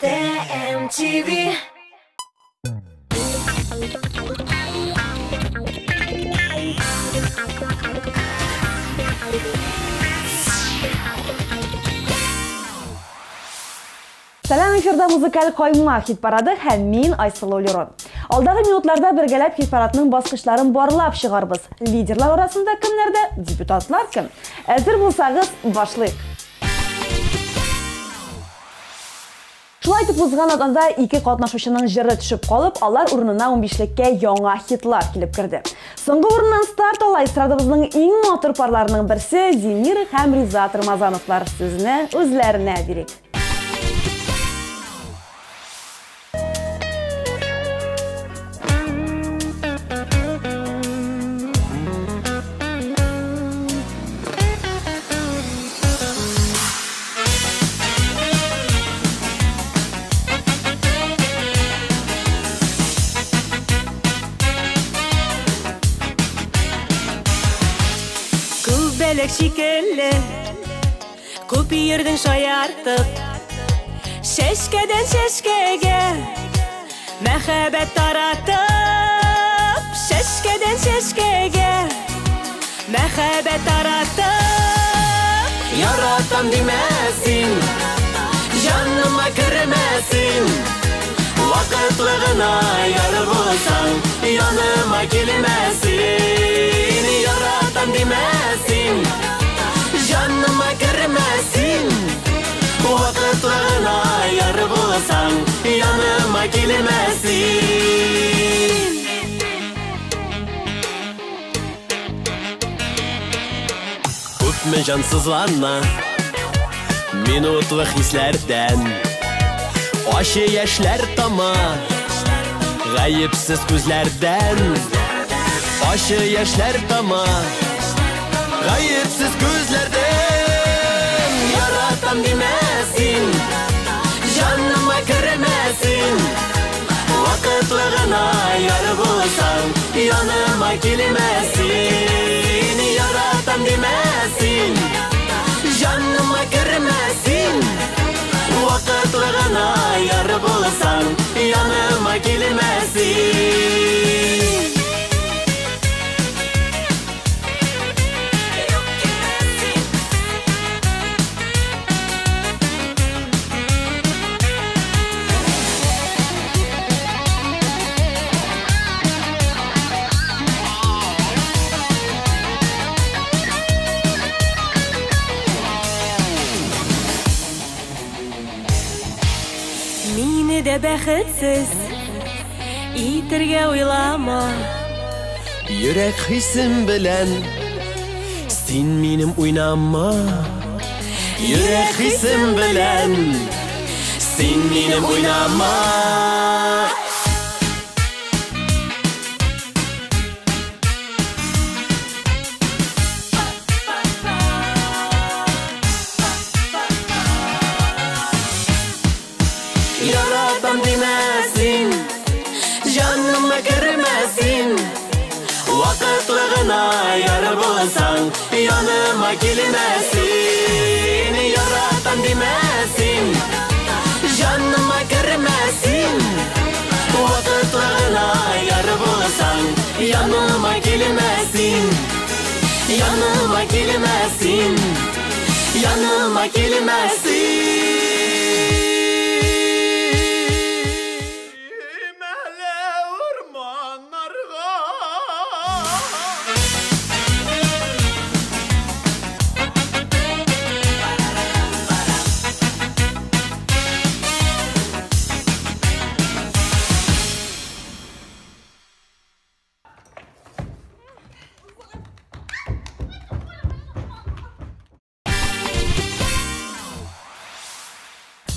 TMTV. Сәлам, эфирда музыкаль каймак хит-парады һәм мин, Айсылу Лерон. Алдагы минутларда бергәләп хит-парадның баскычларын барлап чыгарбыз. Лидерлар арасында кемнәр дә, дебютантлар кем? Әзер булсагыз, башлыйк. Шулай итеп, узган атнада ике катнашучының җыры төшеп калып, алар урынына унбишлеккә яңа хитлар килеп керде. Соңгы урыннан старт ала эстрадабызның иң матур парларының берсе Зинира һәм Ризат Рамазановлар. Сүзне үзләренә бирик. Күбәләк шикелле күп йөрдең шаяртып, чәчкәдән чәчкәгә мәхәббәт таратып, чәчкәдән чәчкәгә мәхәббәт таратып. Яратам димәсин, җаныма кермәсин, вакытлы гына яр булсаң, яныма килмәсин. Яратам димәсин, җаныма кермәсин, вакытлы гына яр булсаң, яныма килмәсин. Күпме җансызлана минутлы хисләрдән, ачы яшьләр тама гаепсез күзләрдән, ачы яшьләр тама гаепсез күзләрдән. Яратам димәсин, җаныма кермәсин, вакытлы гына яр булсаң, яныма килмәсин. Яратам димәсин, җаныма кермәсин, вакытлы гына яр булсаң, яныма килмәсин. Мине дә бәхетсез итергә уйлама. Йөрәк хисем белән син минем уйнама. Йөрәк хисем белән син минем уйнама. Яратам димәсин, җаныма кермәсин, вакытлы гына яр булсаң, яныма килмәсин. Яратам димәсин, җаныма кермәсин, вакытлы гына яр булсаң, яныма килмәсин. Яныма килмәсин, яныма килмәсин.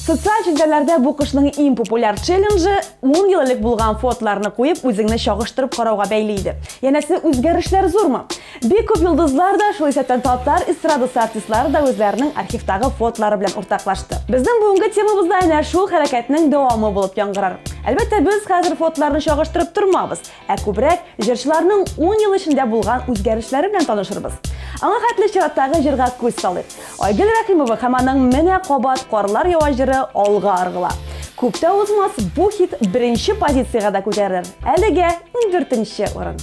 Социаль челтәрләрдә бу кышның иң популяр челленджы 10 ел элек булган фотоларны куеп, үзеңне чагыштырып карауга бәйле иде. Янәсе, үзгәрешләр зурмы? Бик күп йолдызлар да, шул исәптән татар эстрадасы артистлары да үзләренең архивтагы фотолары белән уртаклашты. Безнең бүгенге темабыз да әнә шул хәрәкәтнең дәвамы булып яңгырар. Әлбәттә, без хәзер фотоларны чагыштырып тормабыз, ә күбрәк җырчыларның 10 ел эчендә булган үзгәрешләре белән танышырбыз. Аңа хәтле чираттагы җырга күз салыйк. Айгөл Рәхимова һәм аның Менә кабат карлар ява җыры алга ыргыла. Күп тә узмас, бу хит беренче позициягә дә күтәрелер. Әлегә 14 урын.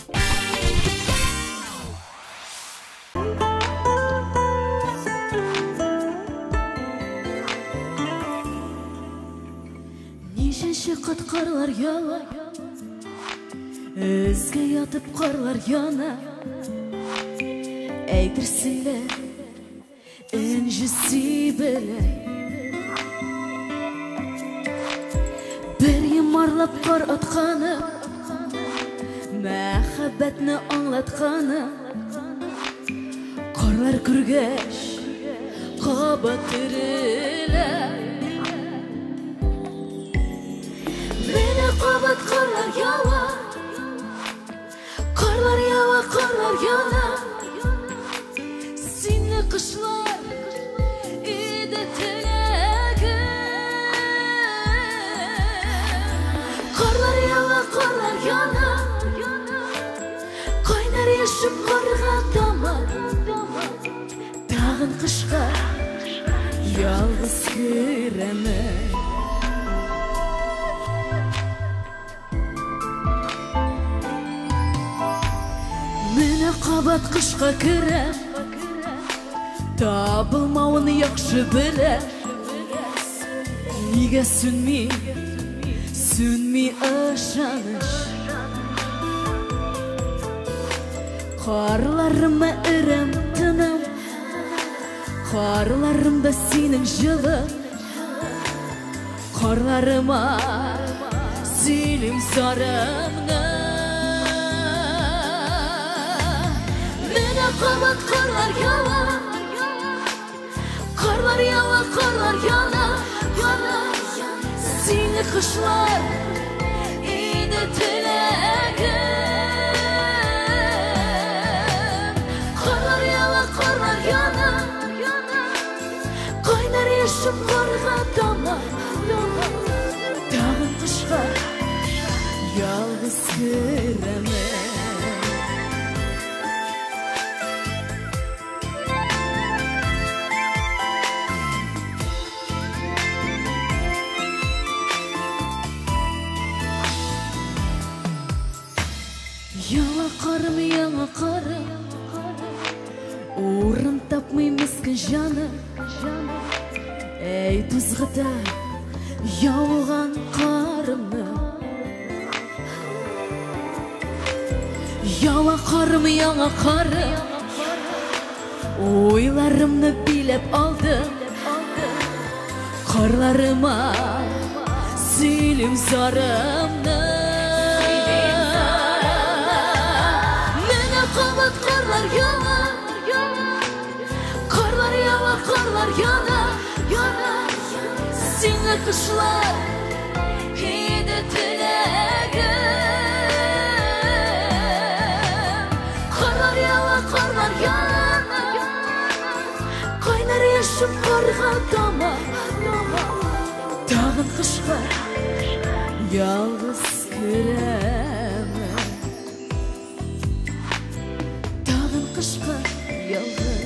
Ничәнче кат карлар ява, Өзгә ятып карлар яна. Әйтерсең лә энҗе сибелә. Бер йомарлап кар атканы, Мәхәббәтне аңлатканы. Карлар күргәч кабат терелә. Менә кабат карлар ява, Карлар ява, карлар яна. Сине кышлар иде теләгем. Карлар ява, карлар яна. Кайнар яшем карга тама. Тагын кышка ялгыз керәмен. Менә кабат кышка керәм, Табылмавын яхшы беләм. Нигә сүнми, сүнми ышаныч. Карларыма өрәм тыным, Карларымда синең җылы. Карларыма сөйлим зарымны. Менә кабат карлар ява, Карлар ява, карлар яна. Сине кышлар иде теләгем. Карлар ява, карлар яна. Кайнар яшем карга тама. Тагын кышка ялгыз керәмен. Яңа карым, яңа карым, Урын тапмый мескен җаным. Әй тузгыта яуган карымны. Яңа карым, яңа карым, Уйларымны биләп алды. Карларыма сөйлим зарымны. Менә кабат карлар ява, Карлар ява, карлар яна. Сине кышлар иде теләгем. Карлар ява, карлар яна. Кайнар яшем карга тама. Тагын кышка ялгыз керәмен. Тагын кышка ялгыз.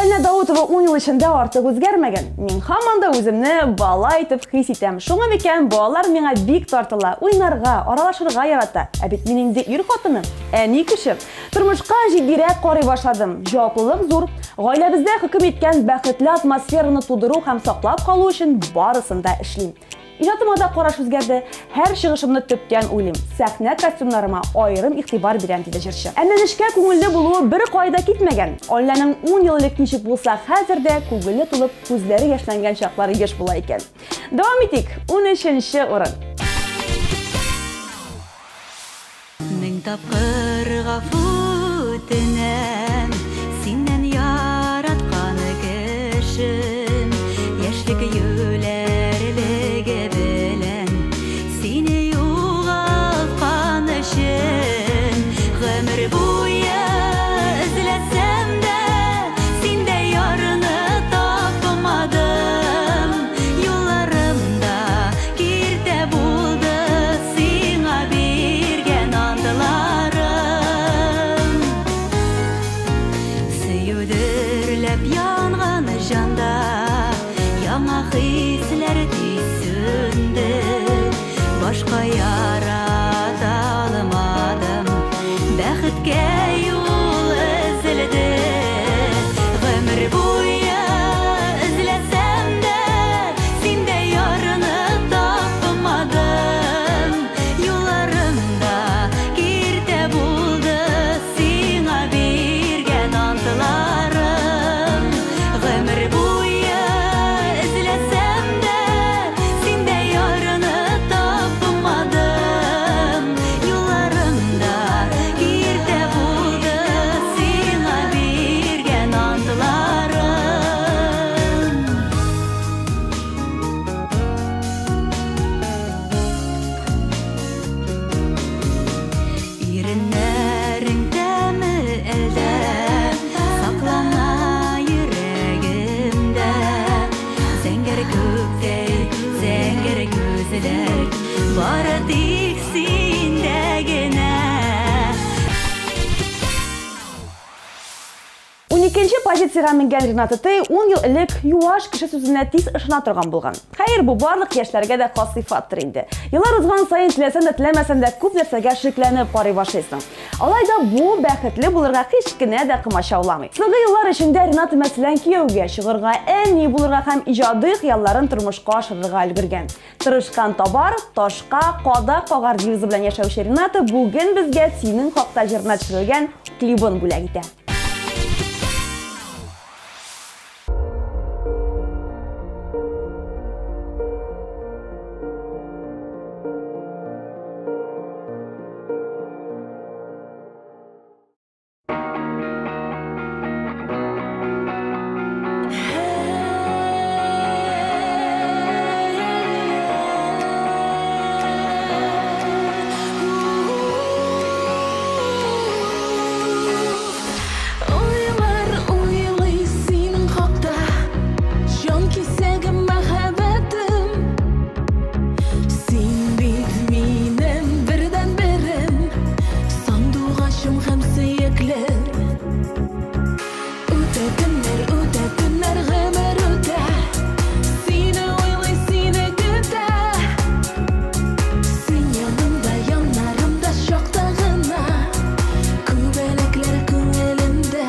Алинә Даутова 10 ел эчендә артык үзгәрмәгән. Мин һаман да үземне бала итеп хис итәм. Шуңа микән балалар миңа бик тартыла, уйнарга, аралашырга ярата. Ә бит мин инде ир хатыны, әни кеше. Тормышка җитдирәк карый башладым. Җаваплылык зур. Гаиләбездә хөкем иткән бәхетле атмосфераны тудыру һәм саклап калу өчен барысын да эшлим. Иҗатыма да караш үзгәрде. Һәр чыгышымны төптән уйлыйм. Сәхнә костюмнарыма аерым игътибар бирәм, диде җырчы. Әмма нечкә күңелле булуы бер кайда китмәгән. Алинәнең 10 ел элек ничек булса, хәзер дә күңеле тулып, күзләре яшьләнгән чаклары еш була икән. Дәвам итик. 13 урын. Мең тапкыр гафу үтенәм, синнән яраткан кешем, яшьлек юләрлеге белән сине югалткан өчен, гомер буе эзләсәм дә Дөрләп янган җанда яңа хисләр тиз сүнде. Башка ярата алмадым, бәхеткә юл өзелде. Гомер буе эзләсәм дә, синдә ярны тапмадым. Юлларымда киртә булды сиңа биргән антларым. Гомер буе эзләсәм дә, синдә ярны тапмадым. Юлларымда киртә булды сиңа биргән антларым. Иреннәрең тәме әлдә саклана йөрәгемдә. Зәңгәр күктәй, зәңгәр күзләр бары тик синдә генә. 12 позициягә менгән Рената Тэй 10 ел элек юаш кеше сүзенә тиз ышана торган булган. Хәер, бу барлык яшьләргә дә хас сыйфаттыр инде. Еллар узган саен теләсәң дә теләмәсәң дә күп нәрсәгә шикләнеп карый башлыйсың. Алай да бу бәхетле булырга һич кенә дә комачауламый. Соңгы еллар эчендә Рената, мәсәлән, кияүгә чыгарга, әни булырга һәм иҗади хыялларын тормышка ашырырга өлгергән. Тырышкан табар, ташка кадак кагар девизы белән яшәүче Рената бүген безгә Синең хакта җырына төшерелгән клибын бүләк итә. Уйлар уйлый синең хакта, җан кисәгем, мәхәббәтем. Син бит минем бердән-берем, сандугачым һәм сөеклем. Үтә көннәр, үтә көннәр, гомер үтә. Сине уйлый, сине көтә. Син янымда, яннарымда чакта гына күбәләкләр күңелемдә.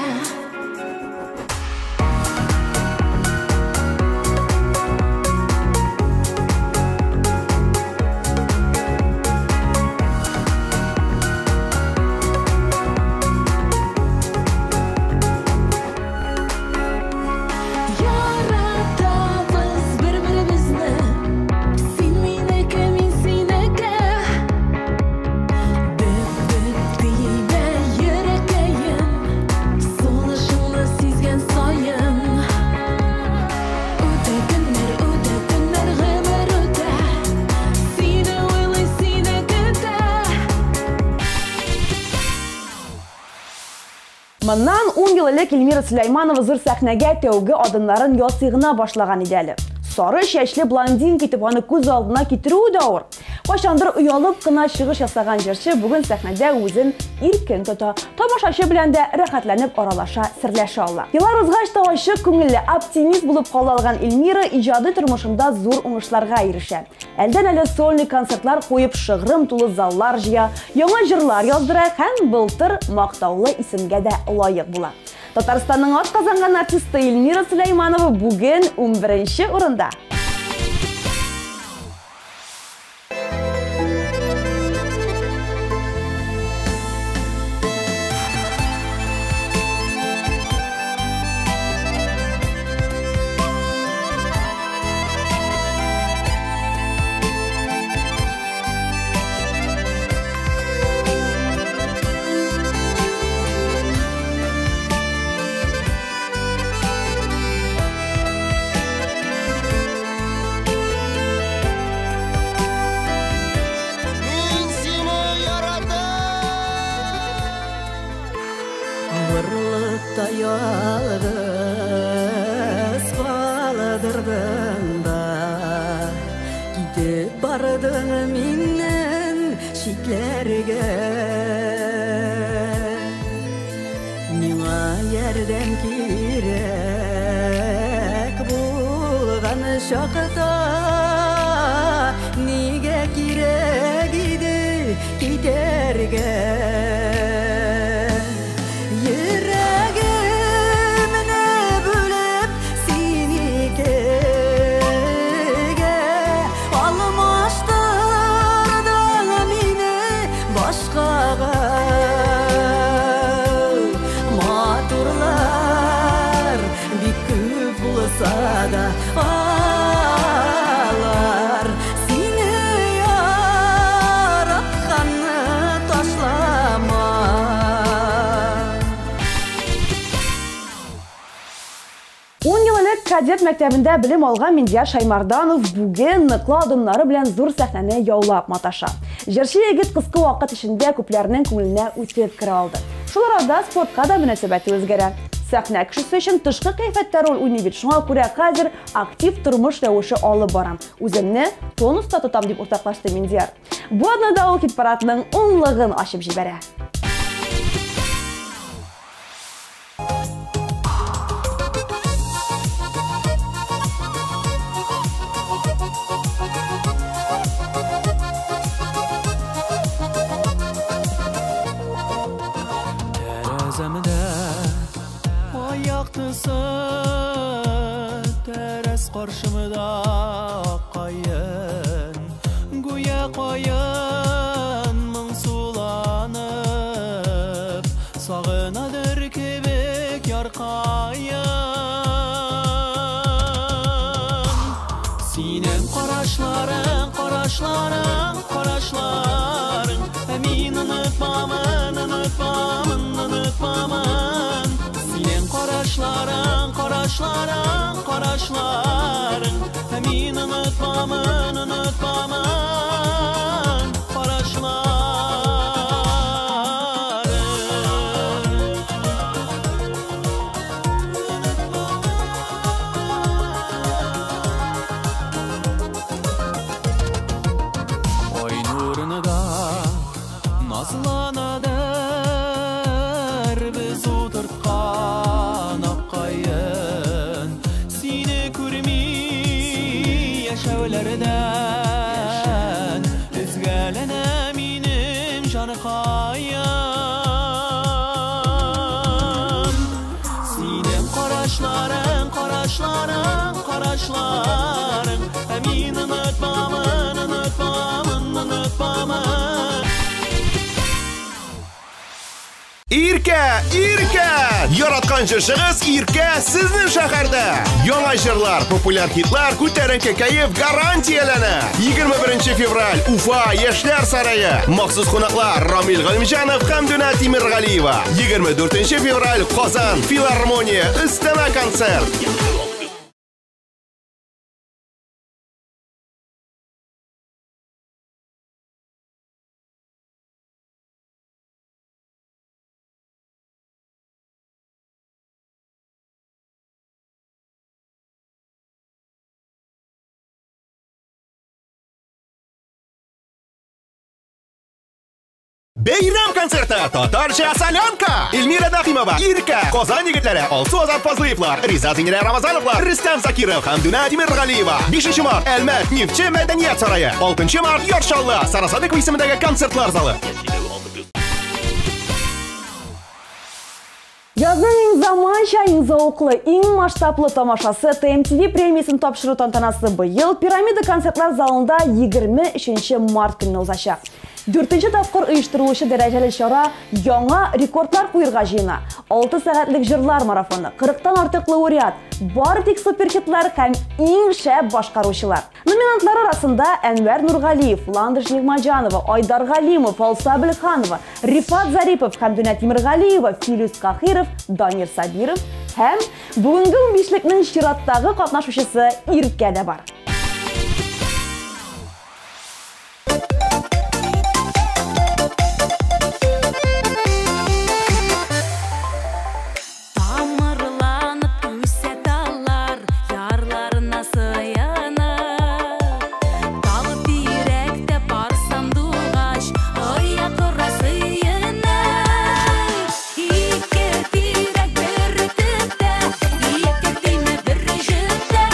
Яратабыз бер-беребезне, син минеке, мин синеке. Дөп-дөп тибә йөрәккәем, сулышыңны сизгән саен. Үтә көннәр, үтә көннәр, гомер үтә. Сине уйлый, сине көтә. Моннан 10 ел элек Эльмира Сөләйманова зур сәхнәгә тәүге адымнарын ясый гына башлаган иде әле. Сары чәчле блондинка итеп аны күз алдына китерүе дә авыр. Кайчандыр оялып кына чыгыш ясаган җырчы бүген сәхнәдә үзен иркен тота. Тамашачы белән дә рәхәтләнеп аралаша, серләшә ала. Еллар узгач та ачык күңелле, оптимист булып кала алган Эльмира иҗади тормышында зур уңышларга ирешә. Әлдән-әле сольный концертлар куеп, шыгрым тулы заллар җыя, яңа җырлар яздыра һәм былтыр мактаулы исемгә дә лаек була. Татарстанның атказанган артисты Эльмира Сөләйманова бүген 11 урында. Мин сине яратам. Авырлыкта ялгыз калдырдың да, китеп бардың миннән читләргә. Миңа ярдәм кирәк. Сагынган чакта нигә кирәк иде китәргә? Йөрәгемне бүлеп синекегә алмаштырдың мине башкага. Матурлар бик күп булса да алар сине яратканны ташлама. 10 ел элек кадет мәктәбендә белем алган Миндияр Шаймарданов бүген ныклы адымнары белән зур сәхнәне яулап маташа. Җырчы егет кыска вакыт эчендә күпләрнең күңеленә үтеп керә алды. Шул арада спортка да мөнәсәбәте үзгәрә. Сәхнә кешесе өчен тышкы кыяфәттә роль уйный бит. Шуңа күрә хәзер актив тормыш рәвеше алып барам. Үземне тонуста тотам, дип уртаклашты Миндияр. Бу атнада ул хит-парадның унлыгын ачып җибәрә. Тәрәзәмдә ай яктысы, тәрәз каршымда каен, гүя каен моңсуланып, сагынадыр кебек яркаен. Синең карашларың, карашларың, карашларың, ә мин онытмамын, онытмамын, онытмамын. Синең карашларың, карашларың, карашларың, ә мин онытмамын, онытмамын, карашларың. Ай нурында назланадыр без утырткан ак каен, сине күрми яшәүләрдән өзгәләнә минем җанкаем. Синең карашларың, карашларың, карашларың, ә мин онытмамын, онытмамын, онытмамын. Иркә, Иркә! Яраткан җырчыгыз Иркә сезнең шәһәрдә. Яңа җырлар, популяр хитлар, күтәренке кәеф гарантияләнә. 21 февраль, Уфа Яшьләр сарае. Махсус кунаклар Рамил Галимҗанов һәм Дүнә Тимергалиева. 24 февраль, Казан, Филармония, өстәмә концерт. Бәйрәм концерты Татарча солянка. Эльмира Нахимова, Иркә, Казан егетләре, Алсу Азат Фазлыевлар, Риза Зинира Рамазановлар, Рөстәм Закиров һәм Дүнә Тимергалиева. 5 март Әлмәт Нефтче мәдәният сарае. 6 март Яр Чаллы, Сара Садыкова исемендәге концертлар залы. Язның иң заманча, иң зәвыклы, иң масштаблы тамашасы ТМТВ премиясен тапшыру тантанасы быел Пирамида концертлар залында 23 март көнне узачак. 4-нче тапкыр оештырылучы дәрәҗәле чара яңа рекордлар куерга җыена. 6 сәгатьлек җырлар марафоны, 40-тан артык лауреат, бары тик суперхитлар һәм иң шәп башкаручылар. Номинантлар арасында Әнвәр Нургалиев, Ландыш Нигмаҗанова, Айдар Галимов, Алса Белханова, Рифат Зарипов һәм Дүнә Тимергалиева, Филүс Кахиров, Данир Сабиров һәм бүгенге унбишлекнең чираттагы катнашучысы Иркә дә бар. Тамырланып үсә таллар, ярларына сыянып. Тал тирәктә пар сандугач, оя кора сыенып. Ике тирәк бер төптә, ике төймә бер җептә.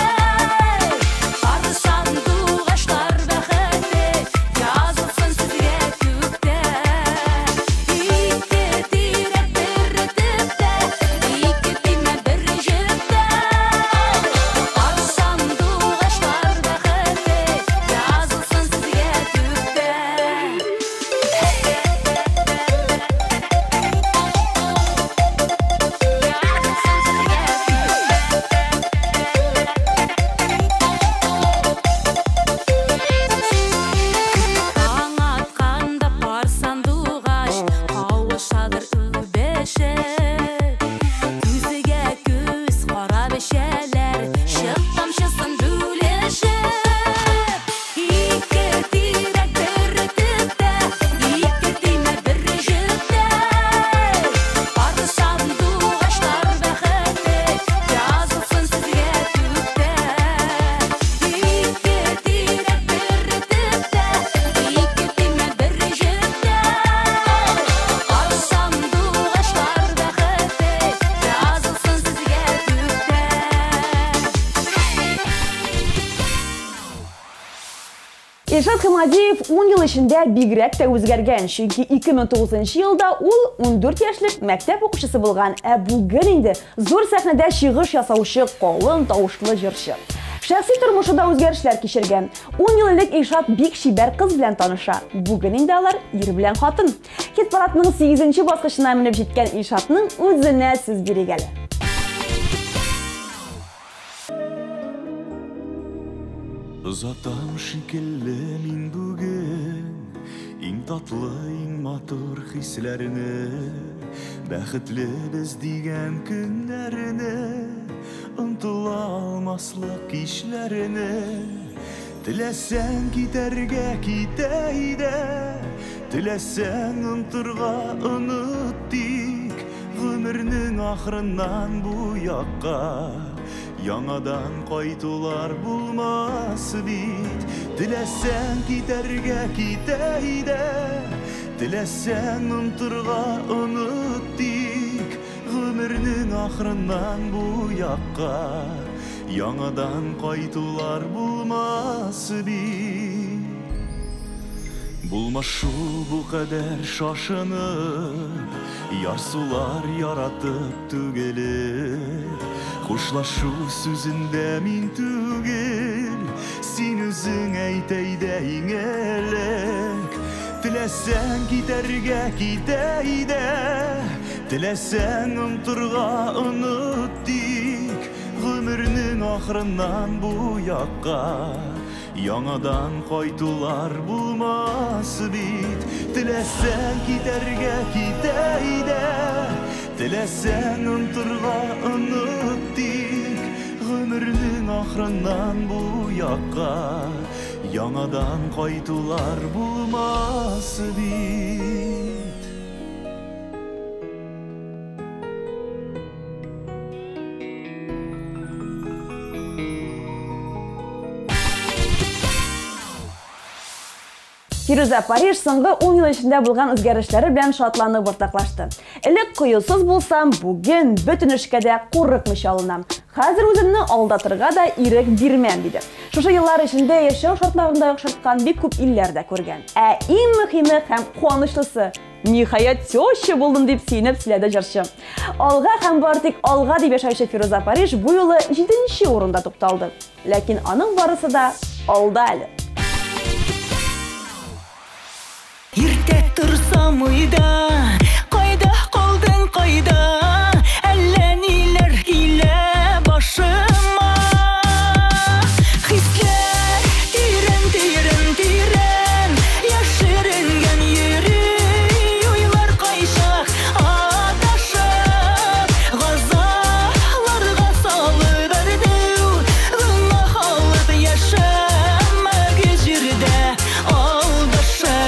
Илшат Хамадиев 10 ел эчендә бигрәк тә үзгәргән, чөнки 2009 елда ул 14 яшьлек мәктәп укучысы булган, ә бүген инде зур сәхнәдә чыгыш ясаучы калын тавышлы җырчы. Шәхси тормышы да үзгәрешләр кичергән. 10 ел элек Илшат бик чибәр кыз белән таныша. Бүген инде алар ир белән хатын. Хит-парадның 8 баскычына менеп җиткән Илшатның үзенә сүз бирик әле. Озатам шикелле мин бүген иң татлы, иң матур хисләрне, бәхетле без дигән көннәрне, онтыла алмаслык кичләрне. Теләсәң китәргә китә иде, теләсәң онтырга оныт, тик гомернең ахырыннан бу якка яңадан кайтулар булмас бит. Теләсәң китәргә китә иде, теләсәң онтырга оныт, тик гомернең ахырыннан бу якка яңадан кайтулар булмас бит. Булмас шул бу кадәр шашынып, ярсулар яратып түгелеп, хушлашу сүзендә мин түгел, син үзең әйт әйдә иң элек. Теләсәң китәргә китә иде, теләсәң онтырга оныт, тик гомернең ахырыннан бу якка яңадан кайтулар булмас бит. Теләсәң китәргә китә иде, теләсәң онтырга оныт, тик гомернең ахырыннан бу якка яңадан кайтулар булмас бит. Фирүзә Париж соңгы 10 ел эчендә булган үзгәрешләре белән шатланып уртаклашты. Элек кыюсыз булсам, бүген бөтен эшкә дә курыкмыйча алынам. Хәзер үземне алдатырга да ирек бирмәм, диде. Шушы еллар эчендә яшәү шартларын да яхшырткан, бик күп илләр дә күргән. Ә иң мөһиме һәм куанычлысы, ниһаять теща булдым, дип сөенеп сөйләде җырчы. Алга һәм бар тик алга дип яшәүче Фирүзә Париж бу юлы 7 урында тукталды. Ләкин аның барысы да алда әле. Иртә торсам уйда, кайда калдың, кайда? Әллә ниләр килә башыма. Хисләр тирән, тирән, тирән яшеренгән йөри, уйлар кайчак адашып, газапларга салып әрнү, гөнаһ алып яшәмәге җирдә алдашып.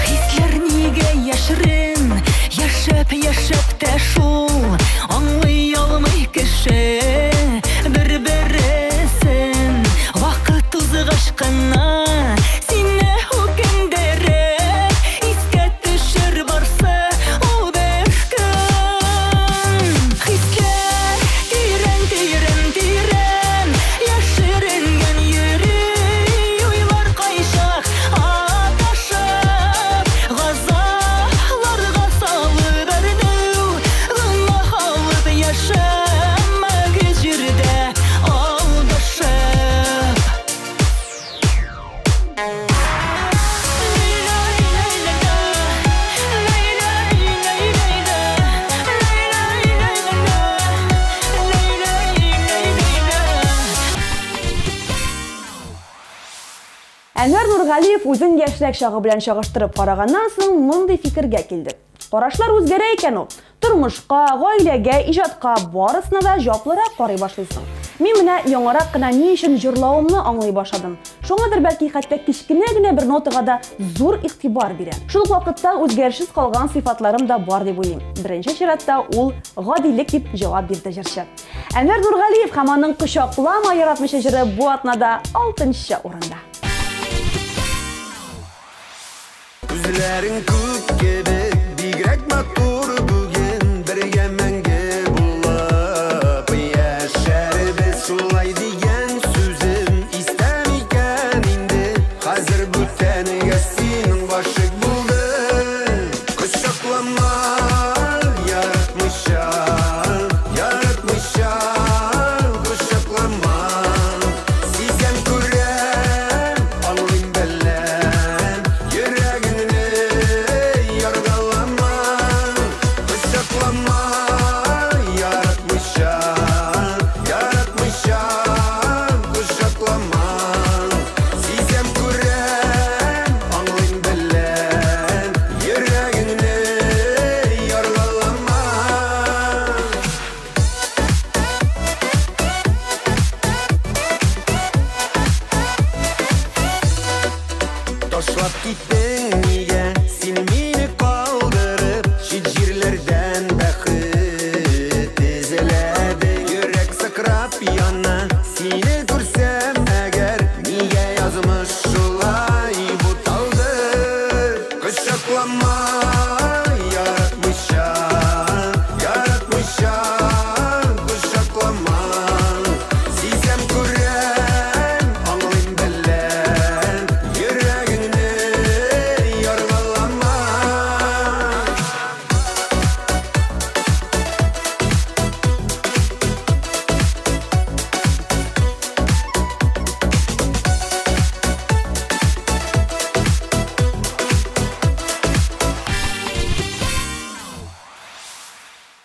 Хисләр нигә яшерен, яшәп, яшәп тә шул аңлый алмый кеше бер-бересен. Вакыт узгач кына сине үкендереп, искә төшер барсы ул бер көн. Хисләр тирән, тирән, тирән яшеренгән йөри, уйлар кайчак адашып, газапларга салып әрнү, гөнаһ алып яшәмәге җирдә алдашып. Әнвәр Нургалиев үзен яшьрәк чагы белән чагыштырып караганнан соң мондый фикергә килде. Карашлар үзгәрә икән ул. Тормышка, гаиләгә, иҗатка барысына да җаваплырак карый башлыйсың. Мин менә яңарак кына ни өчен җырлавымны аңлый башладым. Шуңадыр бәлки хәтта кечкенә генә бер нотага да зур игътибар бирәм. Шул ук вакытта үзгәрешсез калган сыйфатларым да бар дип уйлыйм. Беренче чиратта ул гадилек дип җавап бирде җырчы. Әнвәр Нургалиев һәм аның Кочаклама яратмыйча җыры бу атнада 6 урында. Күзләрең күк кебек, бигрәк матур бүген, бергә мәңге булып яшәрбез. Шулай дигән сүзем истә микән инде? Хәзер бүтәнгә син гашыйк булдың. Кочаклама яратмыйча, яратмыйча, кочаклама. Сизәм, күрәм, аңлыйм, беләм, йөрәгеңне яргалама. Кочаклама яратмыйча, яратмыйча, кочаклама. Сизәм, күрәм, аңлыйм, беләм, йөрәгеңне яргалама. Ташлап киттең нигә син мине калдырып, чит җирләрдән бәхет эзләдең. Йөрәк сыкрап яна, сине күрсәм әгәр, нигә язмыш шулай буталды? Кочаклама яратмыйча, яратмыйча, кочаклама. Сизәм, күрәм, аңлыйм, беләм, йөрәгеңне яргалама.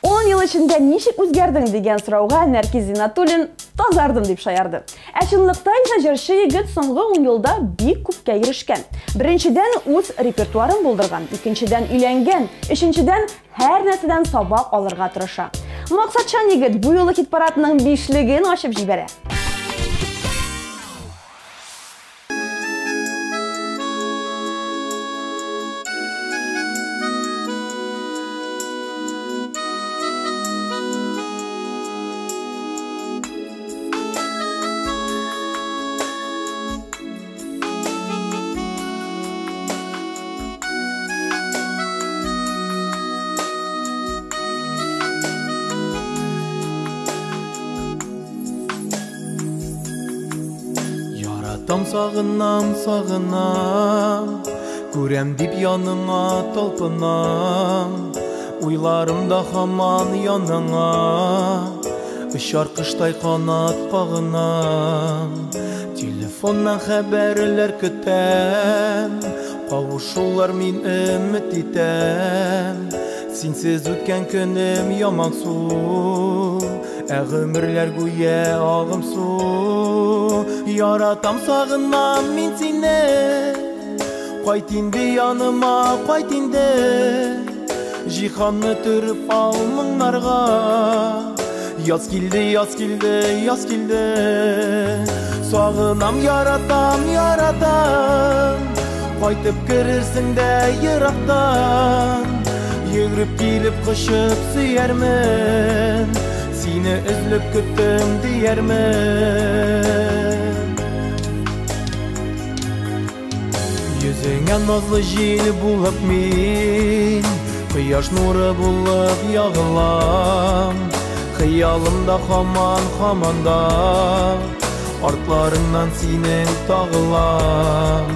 Ун ел эчендә ничек үзгәрдең дигән сорауга Нәркиз Зиннатуллин тазардым дип шаярды. Ә чынлыкта исә җырчы егет соңгы 10 елда бик күпкә ирешкән. Беренчедән, үз репертуарын булдырган, икенчедән, өйләнгән, өченчедән, һәр нәрсәдән сабак алырга тырыша. Максатчан егет бу юлы хит-парадның бишлеген ачып җибәрә. Яратам, сагынам, сагынам, күрәм дип яныңа талпынам. Уйларымда һаман яныңа, очар коштай канат кагынам. Телефоннан хәбәрләр көтәм, кавышулар мин өмет итәм. Синсез үткән көнем ямансу, ә гомерләр гүя агымсу. Яратам, сагынам мин сине, кайт инде яныма, кайт инде. Җиһанны төреп ал моңнарга. Яз килде, яз килде, яз килде. Сагынам, яратам, яратам, кайтып керерсең дә ерактан. Йөгереп килеп кочып сөярмен, сине өзлеп көттем диярмен. Йөзеңә назлы җил булып мин, кояш нуры булып ягылам. Хыялымда һаман, һаман да артларыңнан синең тагылам.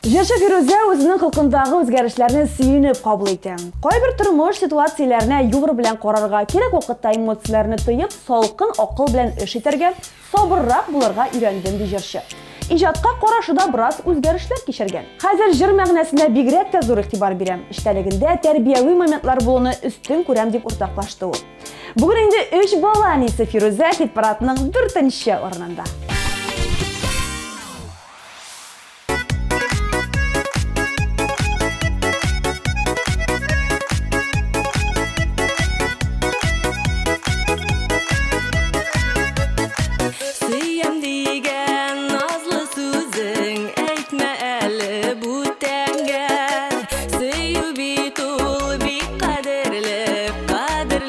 Җырчы Фирүзә үзенең холкындагы үзгәрешләрне сөенеп кабул итә. Кайбер тормыш ситуацияләренә юмор белән карарга, кирәк вакытта эмоцияләрне тоеп, салкын акыл белән эш итәргә, сабыррак булырга өйрәндем, ди җырчы. Иҗатка карашы да бераз үзгәрешләр кичергән. Хәзер җыр мәгънәсенә бигрәк тә зур игътибар бирәм. Эчтәлегендә тәрбияви моментлар булуны өстен күрәм, дип уртаклашты ул. Бүген инде 3 бала әнисе Фирүзә хит-парадның 4-нче урынында. Сөям дигән назлы сүзең әйтмә әле бүтәнгә. Сөю бит ул бик кадерле, кадерле.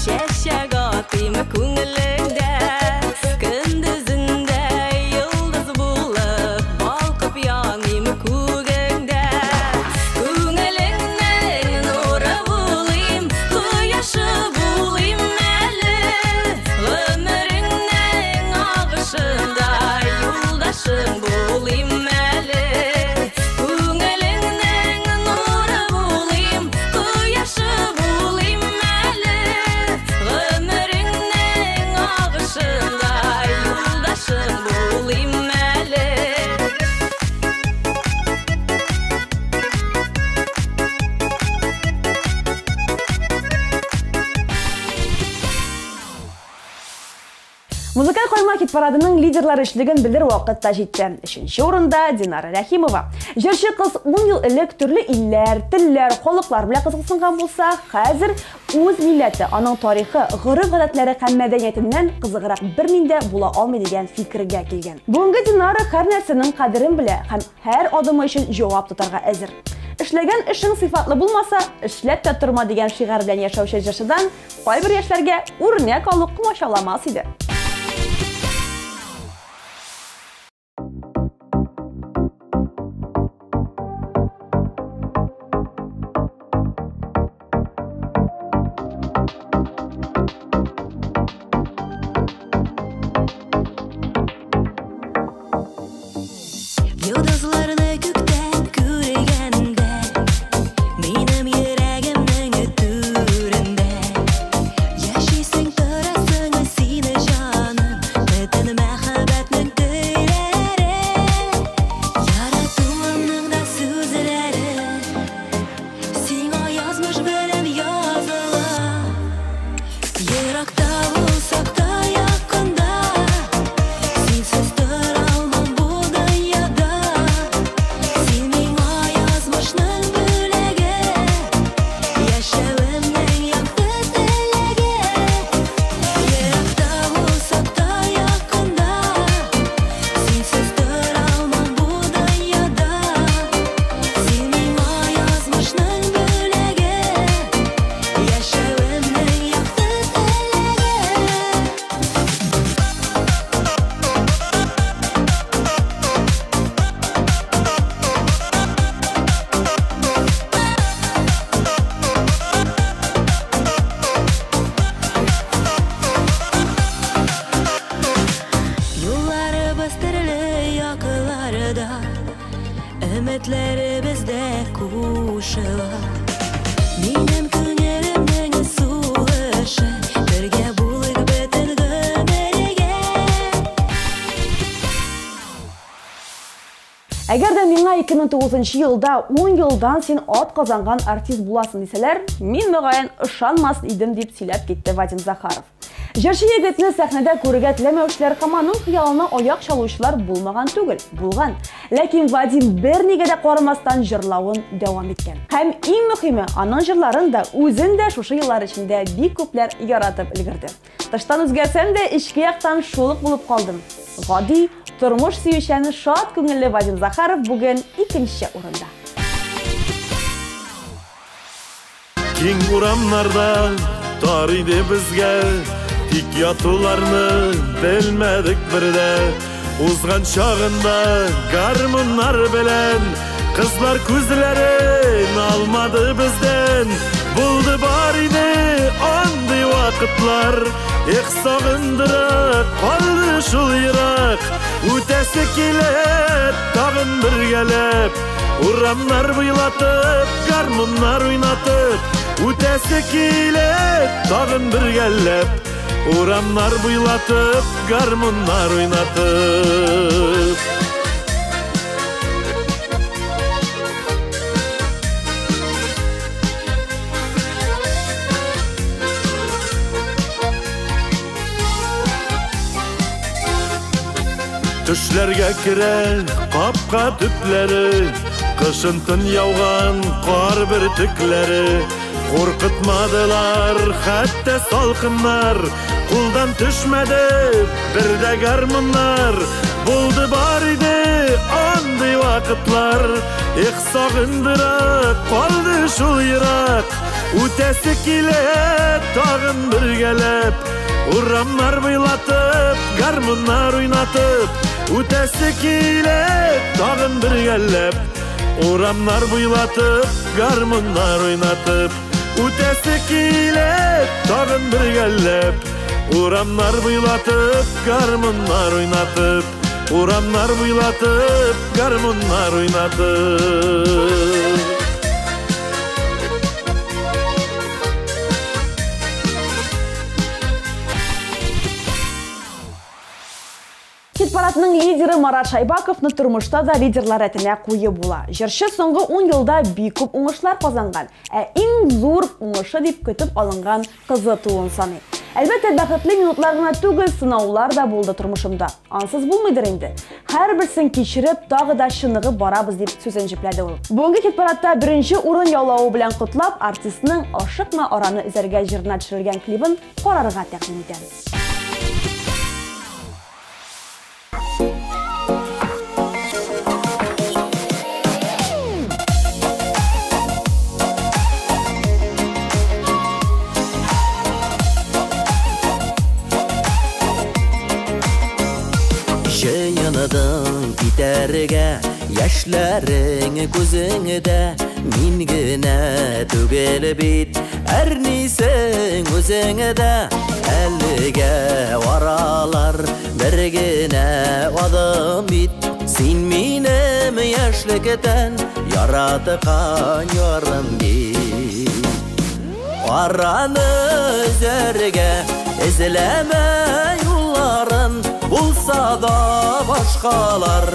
Чәчәк атыйм күңелеңдә. Көндезендә йолдыз булып балкып яныйм күгеңдә. Күңелеңнең нуры булыйм, кояшы булыйм әле. Гомереңнең агышында юлдашың булыйм әле. Күңелеңнең нуры булыйм, кояшы булыйм әле. Гомереңнең агышында юлдашың булыйм әле. Музыкаль койма хит парадының лидерлары өчлеген белер вакыт та җитте. Өченче урында Динара Рәхимова. Җырчы кыз 10 ел элек төрле илләр, телләр, халыклар белән кызыксынган булса, хәзер үз милләте, аның тарихы, гореф-гадәтләре һәм мәдәниятеннән кызыграк бернинди була алмый дигән фикергә килгән. Бүгенге Динара һәр нәрсәнең кадерен белә һәм һәр адымы өчен җавап тотарга әзер. Эшләгән эшең сыйфатлы булмаса, эшләп тә торма дигән шигарь белән яшәүче җырчыдан кайбер яшьләргә үрнәк алу комачауламас иде. Йолдызларны күктән күргәндә, минем йөрәгемнең түрендә. Яшисең, торасың син, җаным, бөтен мәхәббәтнең төрләре. Яратуымның да сүзләре сиңа язмыш белән языла. Еракта булсак та якында, синсез тора алмам бу дөньяда. Син миңа язмышның бүләге, яшәвемнең якты теләге. Еракта булсак та якында, синсез тора алмам бу дөньяда. Син миңа язмышның бүләге, яшәвемнең якты теләге. Юлларыбыз төрле якларда, өметләребез дә кушыла. Минем күңелемнең сулышы, бергә булыйк бөтен гомергә. Әгәр дә миңа 2009 елда 10 елдан син ат казанган артист буласың дисәләр, мин мөгаен ышанмас идем дип сөйләп китте Вадим Захаров. Җырчы егетне сәхнәдә күрергә теләмәүчеләр һәм аның хыялына аяк чалучылар булмаган түгел, булган. Ләкин Вадим бернигә дә карамастан җырлавын дәвам иткән. Һәм иң мөһиме, аның җырларын да, үзен дә шушы еллар эчендә бик күпләр яратып өлгерде. Тыштан үзгәрсәм дә, эчке яктан шул ук булып калдым. Гади, тормыш сөючән, шат күңелле Вадим Захаров бүген икенче урында. Киң урамнарда тар иде безгә, тик ятуларны белмәдек бердә. Узган чагында гармуннар белән кызлар күзләрен алмады бездән. Булды бар иде андый вакытлар, эх, сагындыра калды шул ерак. Үтәсе килә тагын бергәләп, урамнар буйлатып, гармуннар уйнатып. Үтәсе килә тагын бергәләп, урамнар буйлатып, гармуннар уйнатып. Төшләргә керә капка төпләре, кышын төн яуган кар бөртекләре. Куркытмадылар хәтта салкыннар, кулдан төшмәде бер дә гармуннар. Булды бар иде андый вакытлар, эх, сагындыра калды шул ерак. Үтәсе килә тагын бергәләп, урамнар буйлатып, гармуннар уйнатып. Үтәсе килә тагын бергәләп, урамнар буйлатып, гармуннар уйнатып. Үтәсе килә тагын бергәләп, урамнар буйлатып, гармуннар уйнатып. Урамнар буйлатып, гармуннар уйнатып. Хит-парадның лидеры Марат Шайбаковны тормышта да лидерлар рәтенә куеп була. Җырчы соңгы 10 елда бик күп уңышлар казанган, ә иң зур уңышы дип көтеп алынган кызы тууын саный. Әлбәттә, бәхетле минутлар гына түгел, сынаулар да булды тормышымда. Ансыз булмыйдыр инде. Һәрберсен кичереп, тагы да чыныгып барабыз дип сүзен җөпләде ул. Бүгенге хит-парадта беренче урын яулавы белән котлап, артистның Ашыкма араны өзәргә җырына төшерелгән клибын карарга тәкъдим итәбез. Җыенадың китәргә, яшьләрең күзеңдә, мин генә түгел бит, әрнисең үзеңдә. Әлегә аралар бер генә адым бит, син минем яшьлектән яраткан ярым бит. Араны өзәргә эзләмә юлларын, булса да башкалар,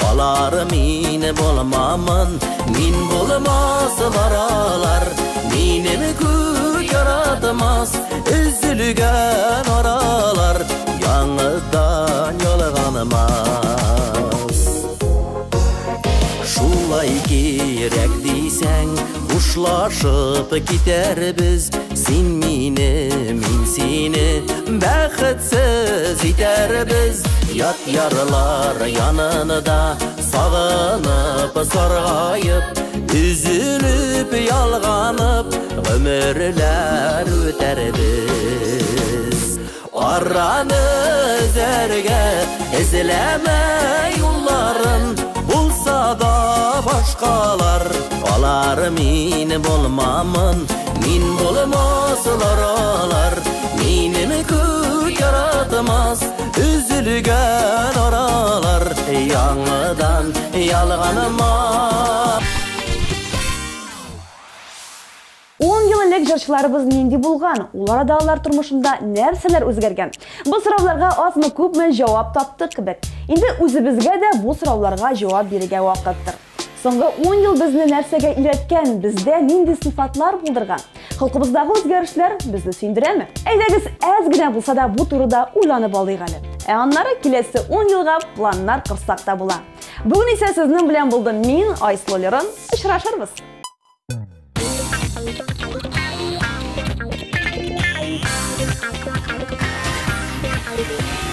алар мин булмамын, мин булмаслар алар. Минем күк яратмас өзелгән аралар, яңадан ялганмас. Шулай кирәк дисәң, хушлашып китәрбез, син мине, мин сине бәхетсез итәрбез. Ят ярлар янында сагынып, саргаеп, өзелеп, ялганып, гомерләр үтәрбез. Араны өзәргә эзләмә юлларын, булса да башкалар, алар мин булмамын, мин булмаслар алар. Минем күк яратмас өзелгән аралар, яңадан ялганмас. 10 ел элек җырчыларыбыз нинди булган? Ул арада алар тормышында нәрсәләр үзгәргән? Бу сорауларга азмы күпме җавап таптык кебек. Инде үзебезгә дә бу сорауларга җавап бирергә вакыттыр. Соңгы 10 ел безне нәрсәгә өйрәткән, бездә нинди сыйфатлар булдырган? Халкыбыздагы үзгәрешләр безне сөендерәме? Әйдәгез, әз генә булса да бу турыда уйланып алыйк әле. Ә аннары киләсе 10 елга планнар корсак та була. Бүген исә сезнең белән булдым мин, Айсылу Лерон. Очрашырбыз. Thank you.